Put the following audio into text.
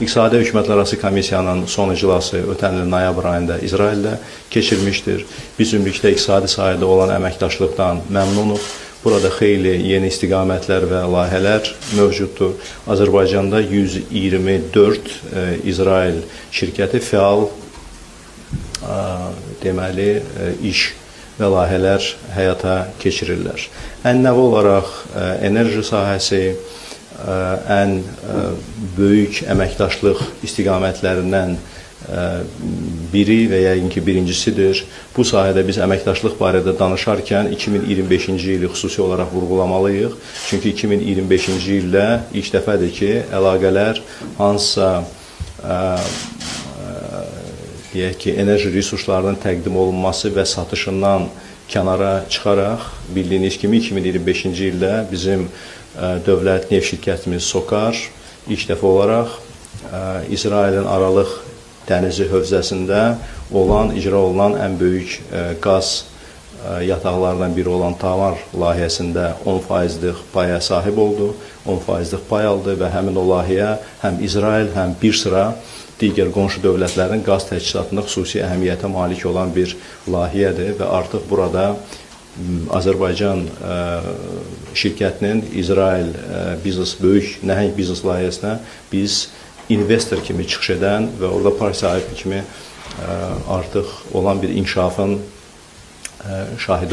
İqtisadi Hökumətlərarası Komissiyanın son iclası ötən ilin noyabr ayında İsraildə keçirmişdir. Biz ümumilikdə iqtisadi sahədə olan əməkdaşlıqdan məmnunuq. Burada xeyli yeni istiqamətlər və layihələr mövcuddur. Azərbaycanda 124 İsrail şirkəti fəal deməli iş və layihələr həyata keçirirlər. Ənənəvi olaraq enerji sahəsi ən böyük əməkdaşlıq istiqamətlərindən biri və yəqin ki birincisidir. Bu sahədə biz əməkdaşlıq barədə danışarkən 2025-ci ili xüsusi olaraq vurğulamalıyıq. Çünki 2025-ci ildə ilk dəfədir ki, əlaqələr hansısa deyək ki, enerji resurslarının təqdim olunması və satışından kənara çıxaraq, bildiyiniz kimi 2025-ci ildə bizim dövlət neft şirkətimiz SOCAR ilk dəfə olaraq İsrailin Aralıq dənizi hövzəsində olan, icra olunan ən böyük qaz yataqlarından biri olan Tamar layihəsində 10 faizlik paya sahib oldu, 10 faizlik pay aldı və həmin o layihə həm İsrail, həm bir sıra digər qonşu dövlətlərin qaz təchizatında xüsusi əhəmiyyətə malik olan bir layihədir və artıq burada Azərbaycan şirkətinin İsrail biznes böyük nəhəng biznes layihəsinə biz investor kimi çıxış edən və orada pay sahibi kimi artıq olan bir inkişafın şahidi